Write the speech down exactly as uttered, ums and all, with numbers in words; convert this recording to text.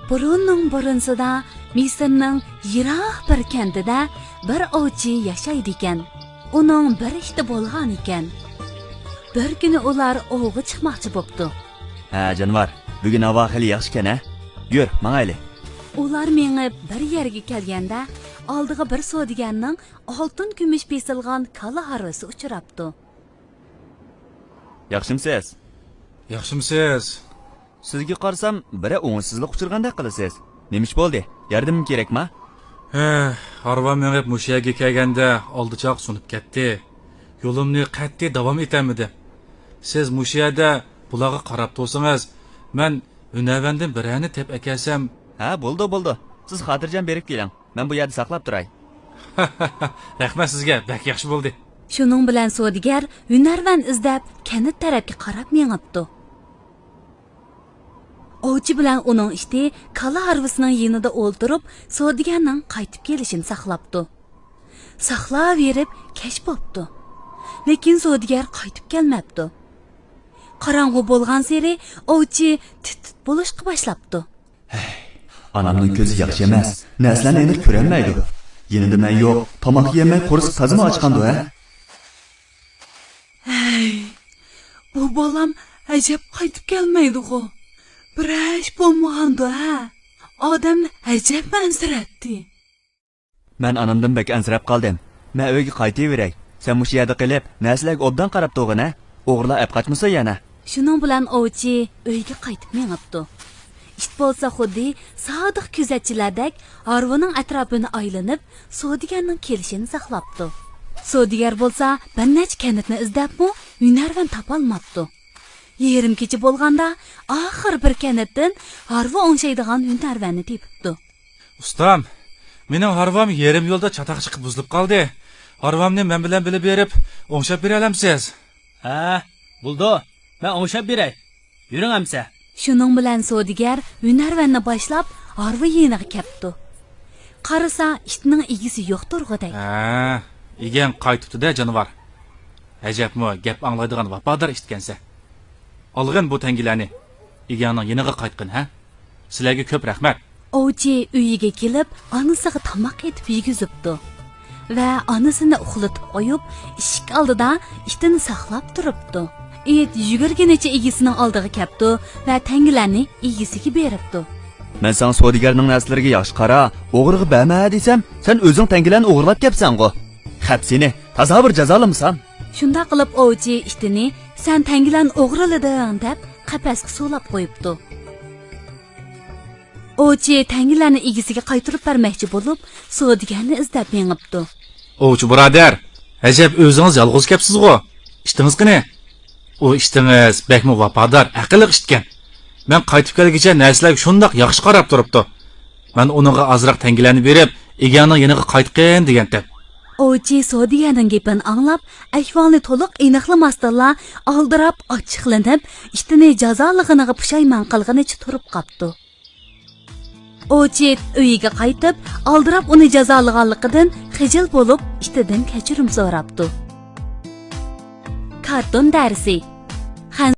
بۇرۇننىڭ بۇرۇنسىدا مىسىرنىڭ يىراق بىر كەنتىدە بىر ئوۋچى ياشايدىكەن. ئۇنىڭ بىر ئىتى بولغانىكەن. بىر كۈنى ئۇلار ئوۋغا چىقماقچى بوپتۇ. ھە، جانىۋار، بۈگۈن ھاۋا خېلى ياخشىكەن، ھە؟ يۈر، ماڭايلى. ئۇلار مېڭىپ بىر يەرگە كەلگەندە، ئالدىغا بىر سودىگەرنىڭ ئالتۇن كۈمۈش بېسىلغان كالا ھارۋىسى ئۇچراپتۇ. ياخشىمسىز؟ ياخشىمسىز؟ سىزگە قارىسام، بىرەر ئوڭۇشسىزلىق ئۇچرىغاندەك قىلىسىز. نېمە ئىش بولدى؟ ياردىمىم كېرەكما؟ ھە، ھارۋا مېڭىپ مۇشۇ يەرگە كەلگەندە ئالدىچاق سۇنۇپ كەتتى. يولۇمنى قەتئىي داۋام ئېتەلمىدىم. سىز مۇشۇ يەردە بۇلارغا قاراپ تۇرسىڭىز، مەن ھۈنەرۋەندىن بىرەرنى تېپىپ ئەكەلسەم. ھە، بولىدۇ، بولىدۇ. سىز خاتىرجەم بېرىپ كېلىڭ. مەن بۇ يەردە ساقلاپ تۇراي. رەھمەت سىزگە، بەك ياخشى بولدى. شۇنىڭ بىلەن سودىگەر ھۈنەرۋەن ئىزدەپ كەنت تەرەپكە قاراپ مېڭىپتۇ. ئوۋچى بىلەن ئۇنىڭ ئىتى كالا ھارۋىسىنىڭ يېنىدا ئولتۇرۇپ، سودىگەرنىڭ قايتىپ كېلىشىنى ساقلاپتۇ. ساقلاۋېرىپ كەچ بوپتۇ. لېكىن سودىگەر قايتىپ كەلمەپتۇ. قاراڭغۇ بولغانسېرى ئوۋچى تىت-تىت بولۇشقا باشلاپتۇ. ھەي، ئانامنىڭ كۆزى ياخشى ئەمەس، نەرسىلەرنى ئېنىق كۆرەلمەيدۇ. يېنىدا مەن يوق، تاماق يېيەلمەي قورسىقى تازىمۇ ئاچقاندۇ، ھە؟ ھەي، بۇ بالام ئەجەب قايتىپ كەلمەيدىغۇ؟ بىرەر ئىش بولمىغاندۇ، ھە؟ ئادەمنى ئەجەب ئەنسىرەتتى. مەن ئانامدىن بەك ئەنسىرەپ قالدىم. مەن ئۆيگە قايتىۋېرەي. سەن مۇشۇ يەردە قېلىپ، نەرسىلەرگە ئوبدان قاراپ تۇرغىن، ھە؟ ئوغرىلار ئەپ قاچمىسۇن يەنە. شۇنىڭ بىلەن ئوۋچى ئۆيگە قايتىپ مېڭىپتۇ. ئىت بولسا خۇددى سادىق كۆزەتچىلەردەك ھارۋىنىڭ ئەتراپىنى ئايلىنىپ، سودىگەرنىڭ كېلىشىنى ساقلاپتۇ. سودىگەر بولسا بىر نەچچە كەنتنى ئىزدەپمۇ ھۈنەرۋەن تاپالماپتۇ. يېرىم كېچە بولغاندا، ئاخىر بىر كەنتتىن ھارۋا ئوڭشايدىغان ھۈنەرۋەننى تېپىپتۇ. ئۇستام، مېنىڭ ھارۋام يېرىم يولدا چاتاق چىقىپ بۇزۇلۇپ قالدى. ھارۋامنى مەن بىلەن بىللە بېرىپ ئوڭشاپ بېرەلەمسىز؟ ھە، بولىدۇ. مەن ئوڭشاپ بېرەي. يۈرۈڭ ئەمسە. شۇنىڭ بىلەن سودىگەر ھۈنەرۋەننى باشلاپ ھارۋا يېنىغا كەپتۇ. قارىسا، ئىتنىڭ ئىگىسى يوق تۇرغۇدەك. ھە، ئىگەڭ قايتىپتۇ-دە، جانىۋار. ئەجەبمۇ گەپ ئاڭلايدىغان ۋاپادار ئىتكەنسەن. ئالغىن بۇ تەڭگىلەرنى. ئىگەڭنىڭ يېنىغا قايتقىن، ھە؟ سىلەرگە كۆپ رەھمەت. ئوۋچى ئۆيىگە كېلىپ، ئانىسىغا تاماق ئېتىپ يېگۈزۈپتۇ ۋە ئانىسىنى ئۇخلىتىپ قويۇپ، ئىشىك ئالدىدا ئىتىنى ساقلاپ تۇرۇپتۇ. ئىت يۈگۈرگىنىچە ئىگىسىنىڭ ئالدىغا كەپتۇ ۋە تەڭگىلەرنى ئىگىسىگە بېرىپتۇ. مەن ساڭا سودىگەرنىڭ نەرسىلىرىگە ياخشى قارا، ئوغرىغا بەرمە دېسەم، سەن ئۆزۈڭ تەڭگىلەرنى ئوغرىلاپ كەپسەنغۇ. خەپ سېنى، تازا بىر جازالىمىسام. شۇنداق قىلىپ ئوۋچى ئىتىنى، سەن تەڭگىلەرنى ئوغرىلىدىڭ دەپ، قەپەسكە سولاپ قويۇپتۇ. ئوۋچى تەڭگىلەرنى ئىگىسىگە قايتۇرۇپ بەرمەكچى بولۇپ، سودىگەرنى ئىزدەپ مېڭىپتۇ. ئوۋچى بۇرادەر، ئەجەب ئۆزىڭىز يالغۇز كەپسىزغۇ؟ ئىتىڭىز قېنى؟ ئۇ ئىتىڭىز بەكمۇ ۋاپادار، ئەقىللىق ئىتكەن. مەن قايتىپ كەلگۈچە نەرسىلەرگە شۇنداق ياخشى قاراپ تۇرۇپتۇ. مەن ئۇنىڭغا ئازراق تەڭگىلەرنى بېرىپ، ئىگەڭنىڭ يېنىغا قايتقىن دېگەنتىم. ئوۋچى سودىگەرنىڭ گېپىنى ئاڭلاپ، ئەھۋالنى تولۇق ئېنىقلىماستىنلا، ئالدىراپ، ئاچچىقلىنىپ، ئىتىنى جازالىغىنىغا پۇشايمان قىلغىنىچە تۇرۇپ قاپتۇ. ئوۋچى ئۆيىگە قايتىپ، ئالدىراپ ئۇنى جازالىغانلىقىدىن خىجىل بولۇپ، ئىتىدىن كەچۈرۈم سوراپتۇ. كارتون دەرسى.